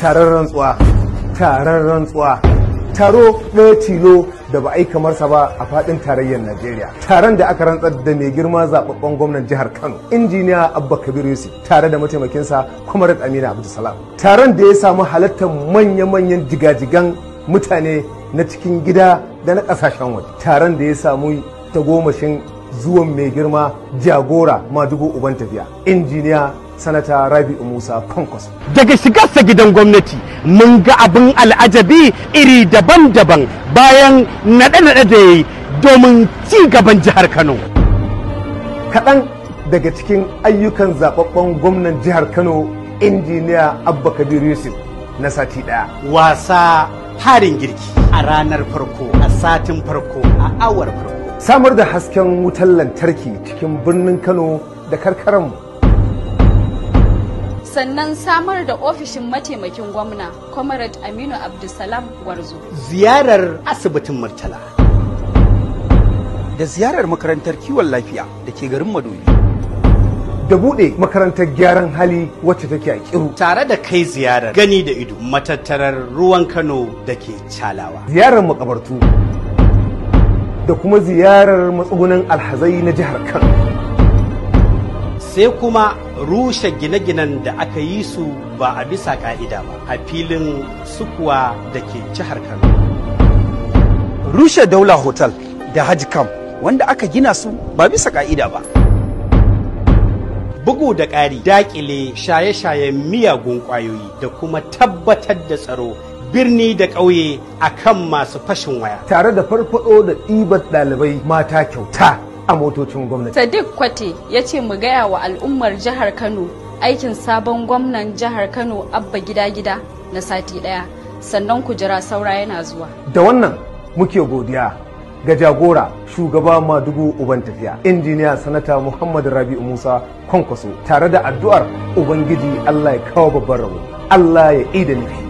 Taron rantsuwa, taron rantsuwa, taro ɗaya tilo da ba a yi kamarsa ba a faɗin tarayyar Najeriya. Taron da aka rantsar da mai girma zababben gwamnan jihar Kano, Injiniya Abba Kabir Yusuf, tare da mataimakinsa Comrade Aminu Abdulsalam. Taron da ya samu halartar manya-manyan jigajigan mutane na cikin gida da na ƙasashen waje. Taron da ya samu tagomashin zuwan mai girma jagora Madugu uban tafiya, Injiniya Sanata Rabi'u Musa Kwankwaso. Daga shigarsa gidan gwamnati mun ga abin al'ajabi iri daban-daban bayan naɗe-naɗe da ya yi domin ci gaban jihar Kano. Kaɗan daga cikin ayyukan zababben gwamnan jihar Kano, Injiniya Abba Kabir Yusuf, na sati ɗaya. Wasa harin girki a ranar farko, a satin farko, a awar farko. Samar da hasken wutar lantarki cikin birnin Kano da karkaranmu. Sannan samar da ofishin mataimakin gwamna, Comrade Aminu Abdulsalam Gwarzo. Ziyarar asibitin Murtala. Da ziyarar makarantar kiwon lafiya da ke garin Madobi. Da buɗe makarantar gyaran hali wacce take a Kiru. Tare da kai ziyarar gani da ido matattarar ruwan Kano da ke Calawa. Ziyarar makabartu da kuma ziyarar matsugunan alhazai na jihar Kano. Sai kuma rushe gine-ginen da aka yi su ba a bisa ka'ida ba a filin sukuwa da ke jihar Kano. Rushe Daula Hotel da Hajj Camp wanda aka gina su ba bisa ka'ida ba. Bugu da ƙari, daƙile shaye-shayen miyagun ƙwayoyi da kuma tabbatar da tsaro birni da ƙauye a kan masu fashin waya. Tare da farfado da ɗibar ɗalibai mata kyauta a motocin gwamnati. Sadiq Kwate ya ce mu gaya wa al'ummar jihar Kano aikin sabon gwamnan jihar Kano Abba Gida Gida na sati ɗaya, sannan ku jira saura yana zuwa. Da wannan muke godiya ga jagora shugaba Madugu uban tafiya, Injiniya Sanata Muhammad Rabi'u Musa Kwankwaso, tare da addu'ar Ubangiji Allah ya kawo babban rabo, Allah ya ida nufi.